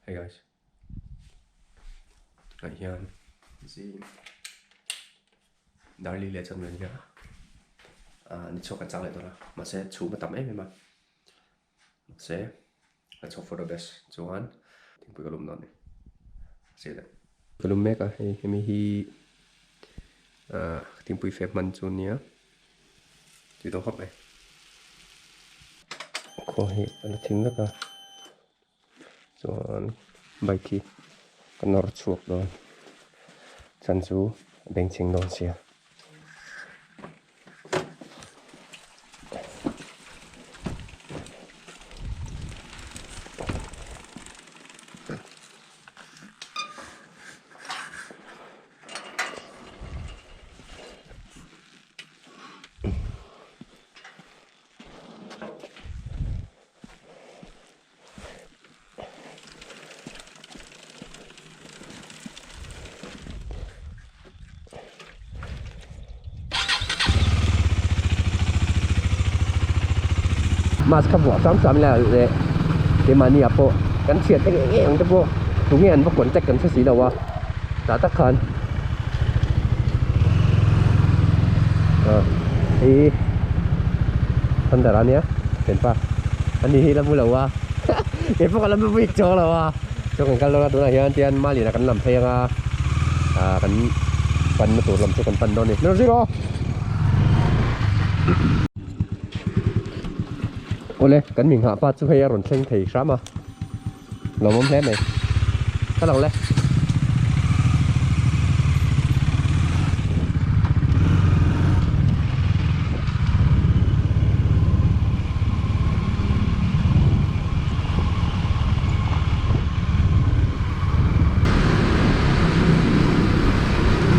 Hey guys. Tunah hian zing Darli leh chuan nia ah ni chhuak kan chang leh dawn a mahse chhum a tam em em a mahse let's hope for the best chuan thingpui ka lum dawn a ni se le ka lum mek a hei hemi hi ah thingpui fe hman chu nia tui dawn khawp mai khaw hi a la thim vek a. Chuan bike hi ka nawr chhuak dawn chhan chu a bengchheng dawn sia. Mask kha vuah hram hram ila leh keimahni ah pawh kan chhiat eng eng eng te pawh tunge an va contact kan hre si lo a tah tak khan ah hei thunder a nia thianpa ani hi la mu lo a kei pawh ka la mu bik chuang lo a chuan kan kal dawn a tunah hian tian Malian ah kan lam phei anga ah kan panna tur lam chu kan pan dawn a ni hmel zir aw awle kan mi nghah pa chu hei a rawn thleng thei hram a lawmawm hle mai ka lang le.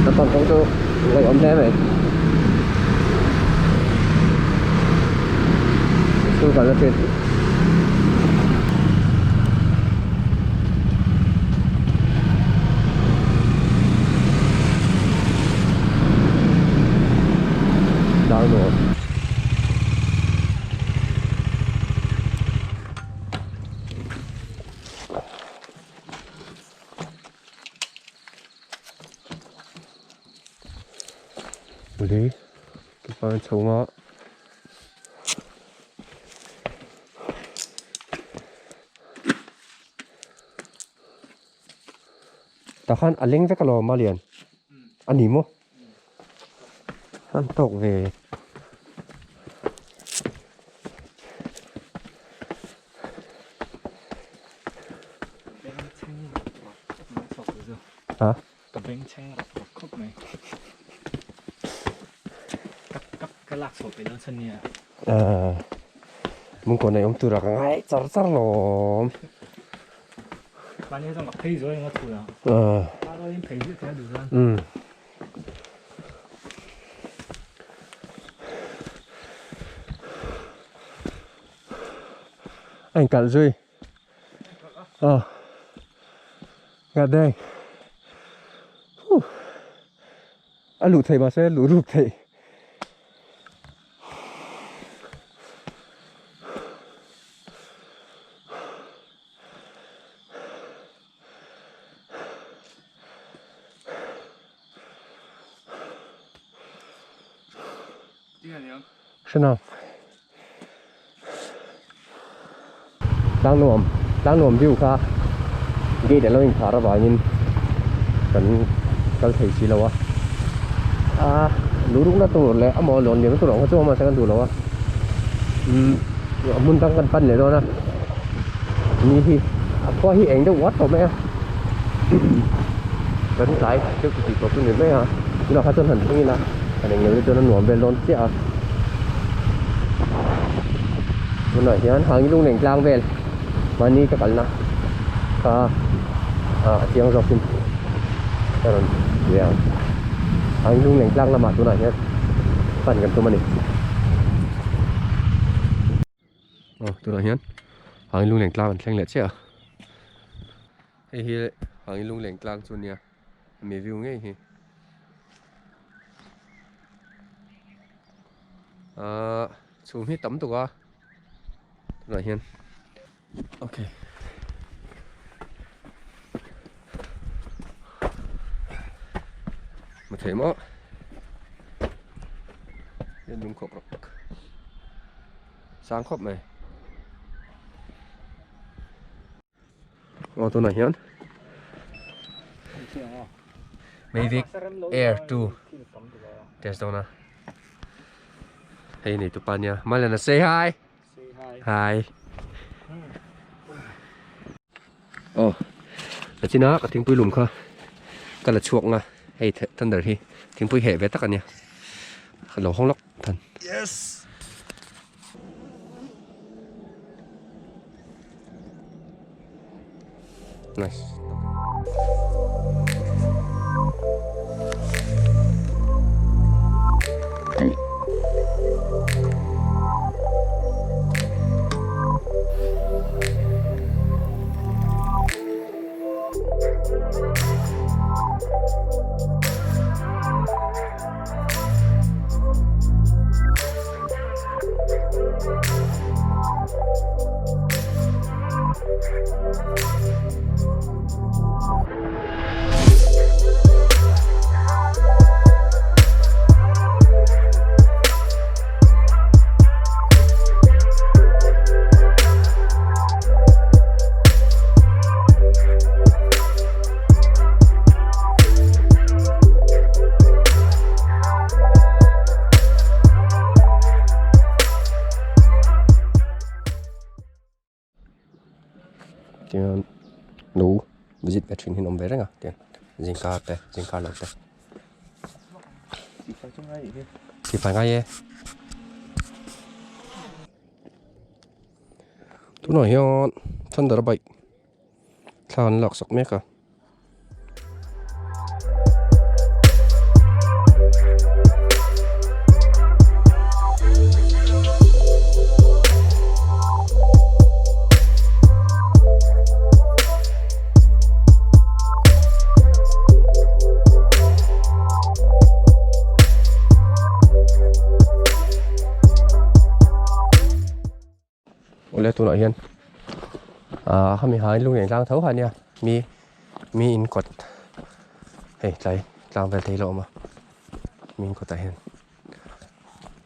Lampang kawng chu ngaihawm hle mai school kalna thin Darnuam. Uli kipan chhunga Tah khan a leng vek alawm a lian a ni maw an tawk ve. Hả? Ka beng chheng rap rap khawp mai. Ka ka ka lak chhuah peih dawn chhan nia. À. Mung kaw nei awm tur a ka ngai char char lawm. Mahni zawng ka phei zuai anga chhun a. À. A rualin phei ziah thei a duh chuan. Um. A inkalh zui. Aw God dang huh a luh theih mahse luh ruk theih Hre Tlangnuam Tlangnuam view kha gate a lo inkhar avangin kan kal thei si lo a a luhrukna tur leh amaw lawn liamna tur ang kha chu awm mahse kan duh lo a umm hmun dang kan pan leh dawn a ni hi a khua hi eng deuh uat tawh mai a kan tlai deuh titih tawh chu ni mai a tunah kha chuan han thleng ila han eng leh chuan a nuam vel dawn chiah a tunah hian hangin lung tlang vel mahni ka kalna kha ah a chiang zawk in ka rawn ti ang hangin lung tlang lamah tunah hian pan kan tum a ni. Aw tunah hian hangin lung tlang an thleng leh chiah a hei hi hangin lung tlang chu a nia mi view ngei hi. Ahh chhum hi tam tuk a tunah hian ok Hmu thei maw? Hian lung khawp rawk sang khawp mai. Aw tunah hian Mavic Air 2 test dawn a. Hei nei tupa nia. Malena say hi. Hi. Aw nachina ka thingpui lum kha ka la chhuak nga hei thunder hi thingpui heh ve tak a nia ka lo hawng lawk than. Yes. Nice. Tichuan lo visit ve thin hi an awm ve reng a tiang zingkar te zingkar lo te sifai ngai e tunah hian thunder bike thla an laksak mek a. Awle tunah hian ah khami hain lunglen tlang tho kha ania mi mi in kawt hei tlai tlang vel te hi a lo awm a mi in kawtah hian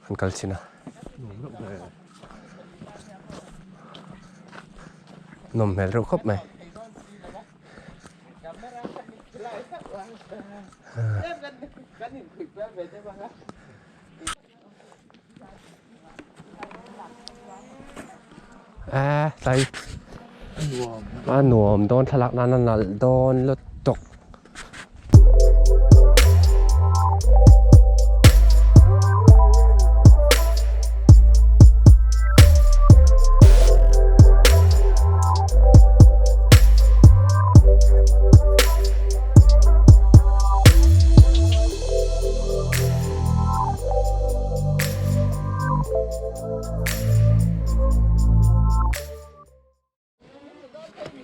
an kal chhin a nawm hmel reuh khawp mai. A tlai a nuam dawn thlalak nan a nalh dawn lutuk.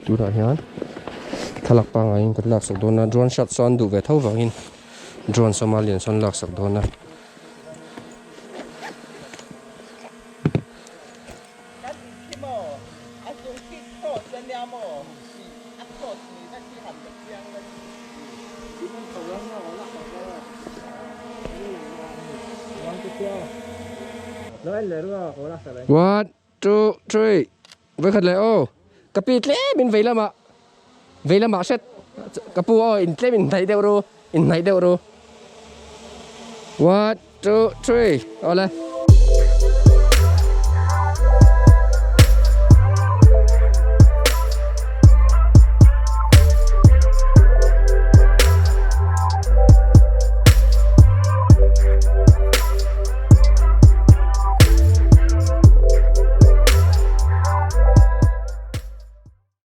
Tunah hian thlalak pangaiin kan laksak dawn a drone shot sawn duh ve tho vangin drone sawma lian sawn laksak dawn a. One two three vawikhat leh aw ka pi tlem in vei lamah vei lamah hret ka pu aw in tlem in hnaih deuh ru in hnaih deuh ru one two three awle.